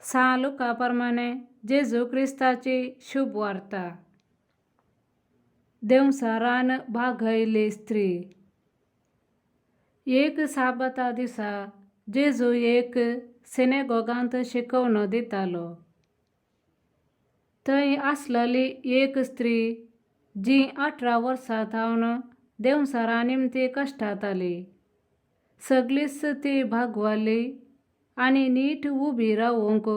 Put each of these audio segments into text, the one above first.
सां लुका प्रमाणे जेजू क्रिस्ताची शुभ वार्ता. देंवचारान भागयल्ली स्त्री. एक साबाता दिसा जेजू एक सिनेगोगांत शिकवणो दितालो. थंय आसलली एक स्त्री जी 18 वर्सां थावन देंवचारा निमती कश्टाताली. सगळीच ती भागवली आनी नीट उबी रावूंक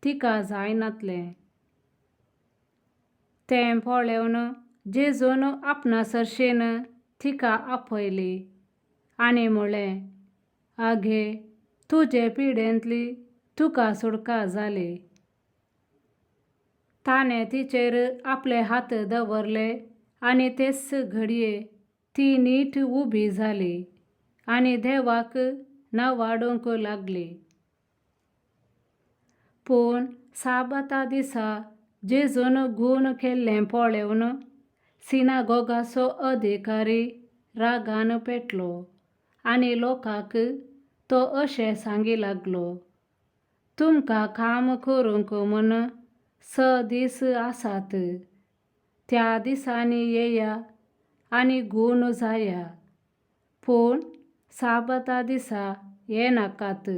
तिका जायनातलें. तें पळेवन जेजून आपणा सरशेन तिका आपयली आनी म्हळें, आगे, तुजे पिडेंतली तुका सुटका जाली. ताणें तिचेर आपले हात दवरले आनी तेच घडये ती नीट उबी जाली आनी देवाक नावाडूंक लागली. पूण साबाता दिसा जेजून गूण केल्लें पळेवन सिनागोगाचो अधिकारी रागान पेटलो आनी लोकांक तो अशें सांगी लागलो, तुमकां काम करूंक म्हूण 6 दीस आसात, त्या दिसांनी येया आनी गूण जाया, पूण साबाता दिसा येनाकात.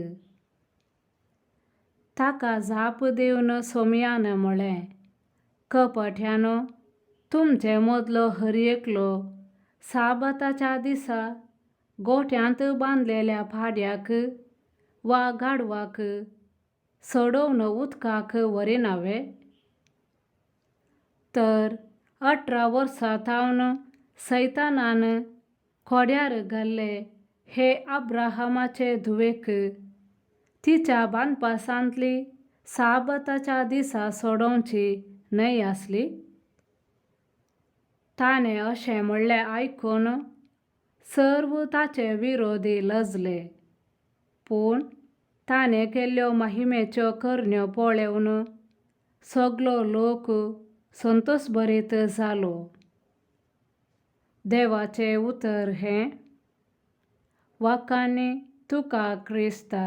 ताका जाप दिवन सोमयान म्हळें, कपट्यानो, तुमचे मदलो हर एकलो साबाताच्या दिसा गोठ्यांत बांदलेल्या पाड्याक वा गाडवाक सोडोवन उदकाक व्हरिनावे? तर 18 वर्सां थावन सैतानान खोड्यार घाल्ले हे अब्राहमाचे धुवेक तिच्या बांदपासांतली साबाताच्या दिसा सोडोवची न्हय आसली? ताणें अशें म्हणलें आयकून सर्व ताचे विरोधी लजले. पूण ताणें केल्ल्यो महिमेच्यो करण्यो पळेवन सगलो लोक संतोशभरीत जालो. देवाचें उतर हें. वाखाणी तुका क्रिस्ता.